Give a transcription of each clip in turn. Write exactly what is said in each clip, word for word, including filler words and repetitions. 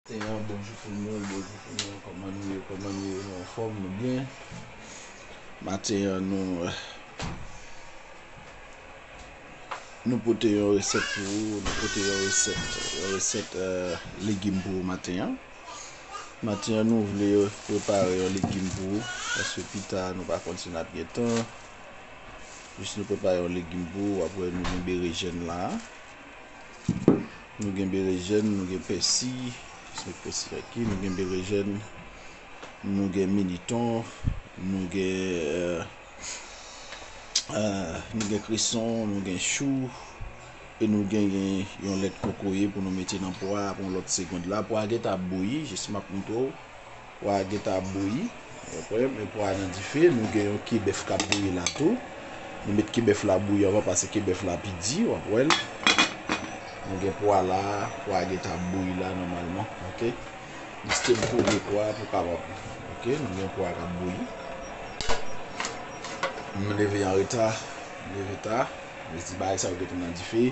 Maten an, bonjou tout moun, bonjou tout moun, kòman nou ye, kòman nou ye, nou anfòm, nou byen? Maten an, nou, nou pote yon resèt pou ou, nou pote yon resèt, yon resèt, eh, legim pou ou maten an. Maten an, nou vle prepare yon legim pou ou, paske pita, nou pa konn si n ap gen tan. Jis nou prepare yon legim pou ou, w ap wè nou gen berejèn la. Nou gen berejèn, nou gen pèsi, se pèsi aki, nou gen berejèn, nou gen militon, nou gen, eh, eh, nou gen kreson, nou gen chou, e nou gen, gen yon lèt kokoye pou nou mete nan pwa a pou yon lòt segond la. Pwa a gentan ap bouyi, jis m ap montre w. Pwa a gentan ap bouyi. Ou konprann? Met pwa a nan dife. Nou gen yon kebèf k ap bouyi la tou. Nou met kebèf la bouyi anvan, paske kebèf la pi di, w ap wè l. Nou gen pwa la, pwa a gentan ap bouyi la nòmalman, oke? M still kouvri pwa a pou kapab, oke? Nou gen pwa k ap bouyi. M leve an reta, m leve ta. Mezdi bagay sa yo gentan nan dife.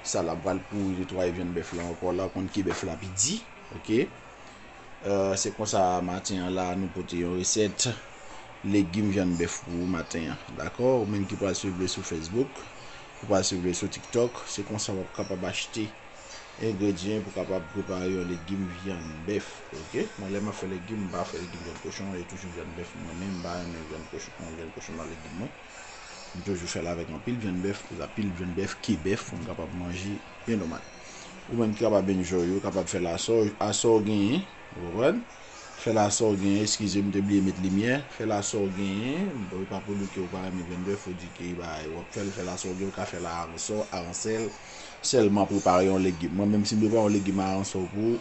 Sa la pral pouri netwaye vyann bèf la ankò la, ou konn kebèf la pi di, oke? Eh, se konsa maten an la, nou pote yon resèt legim vyann bèf pou ou maten an, dakò? Ou menm ki pral swiv li sou Facebook, ki pral swiv li sou TikTok, se konsa w ap kapab achte engredyan pou kapab prepare yon legim vyann bèf, oke? Mwen, lè m ap fè legim, m pa fè legim vyann kochon, e toujou vyann bèf mwen menm, m pa renmen vyann kochon, vyann kochon nan legim mwen. M toujou fè l avèk anpil vyann bèf, anpil vyann bèf, kebèf, pou m kapab manje byen nòmal. Ou menm ki kapab enjoy, ou kapab fè l asò, asò w genyen, ou konprann? Fè l asò w genyen, eskize m, m te bliye met limyè. Fè l asò w genyen, bon, e pa pou li ke ou pa renmen vyann bèf, ou di ke, bay, w ap fè l, fè l asò w genyen, ou ka fè l aransò, aransèl, sèlman prepare yon legim. Mwen menm, si m prepare yon legim aransò pou ou,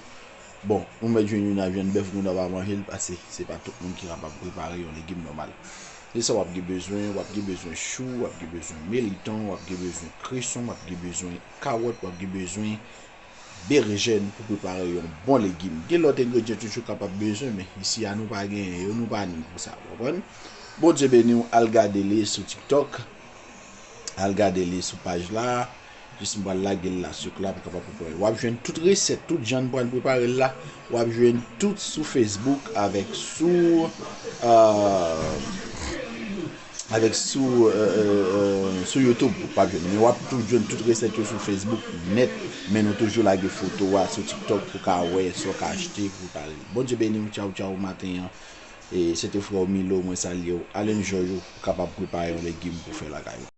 bon, ou mèt jwenn youn a vyann bèf, moun nan pa manje l, paske se pa tout moun ki kapab prepare yon legim nòmal. Se sa w ap gen bezwen, w ap gen bezwen chou, w ap gen bezwen militon, w ap gen bezwen kreson, w ap gen bezwen kawòt, w ap gen bezwen berejèn pou prepare yon bon legim. Gen lòt engredyan toujou kapab bezwen, men isi a nou pa genyen yo, nou pa ni pou sa, w konprann? Bondye beni w, al gade li sou TikTok, al gade li sou paj la, jis m pral lage l la sou la pou kapab prepare. W ap jwenn tout resèt, tout jan n pral prepare l la, w ap jwenn tout sou Facebook avèk sou, eh, avèk sou, eh, eh, eh, sou YouTube, w ap jwenn. Men w ap tou jwenn tout resèt yo sou Facebook nèt, men nou toujou lage foto a sou TikTok pou ka wè sa w ka achte pou prepare l. Bondye beni w, tchaw, tchaw, maten an. E se te frè w Milo, mwen salye w. Al enjoy ou, ou kapab prepare yon legim pou fè lakay ou.